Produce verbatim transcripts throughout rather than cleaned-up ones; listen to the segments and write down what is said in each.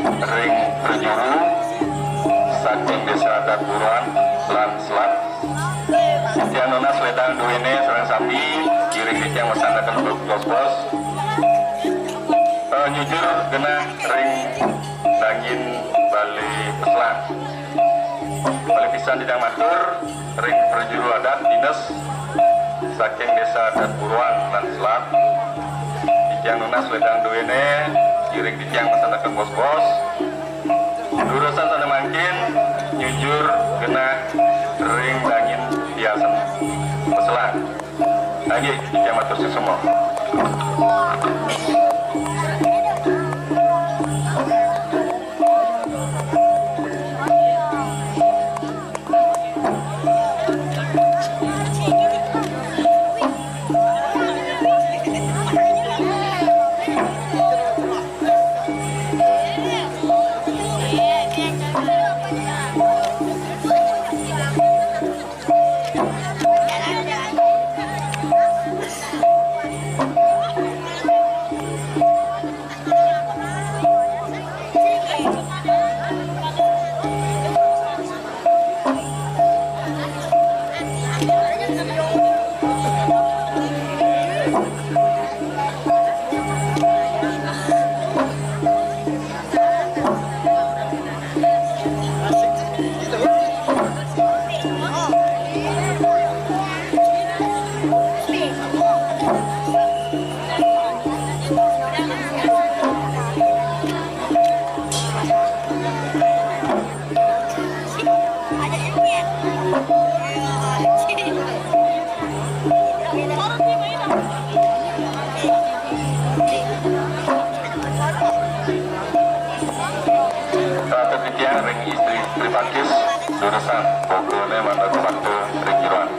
ring prajuru saking Désa Adat Buruan lan Selat. Titiang nunas wédang duéné sareng sami, ngiring titiang masandekan bos-bos. Eh, nyujur genah ring dangin Balé Peselan. Malih pisan titiang matur ring prajuru adat dinas saking Désa Adat Buruan lan Selat. Titiang nunas wédang duéné, ngiring titiang masandekan bos-bos. Durusang sané mangkin nyujur genah ring dangin Peselan. Inggih, titiang matur suksma. Ratu titiang ring istri Tripakis, durusang bogané mangda kabantu ring jeroan.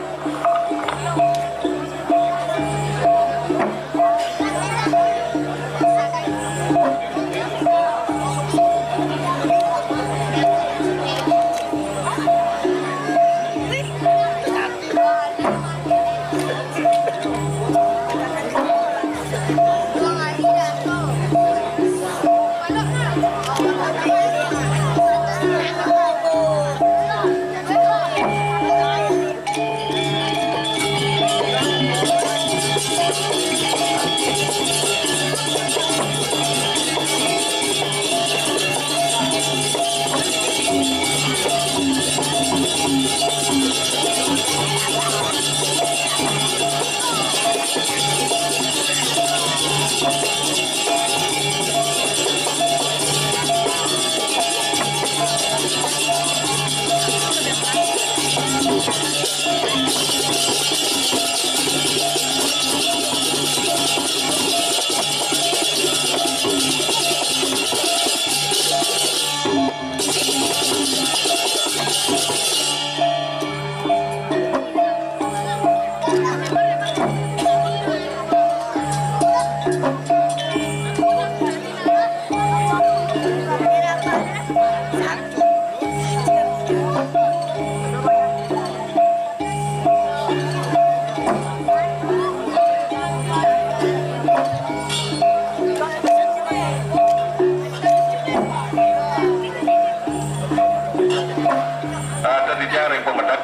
Adat titiang ring pamedek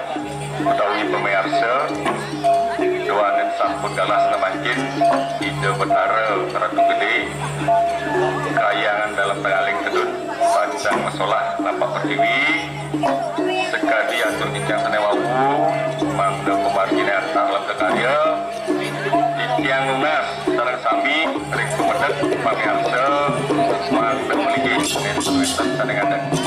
utawi pamiarsa, duaning sampun galah samangkin Ida Betara Ratu Gedé, Kahyangan Dalem Tengaling Tedun, pacang masolah napak pertiwi, sakadi atur titiang sané wau, mangda pamarginé antar lemah karya, titiang nunas sareng sami ring pamedek pamiarsa, mangda mligi wénten sané ngadeg.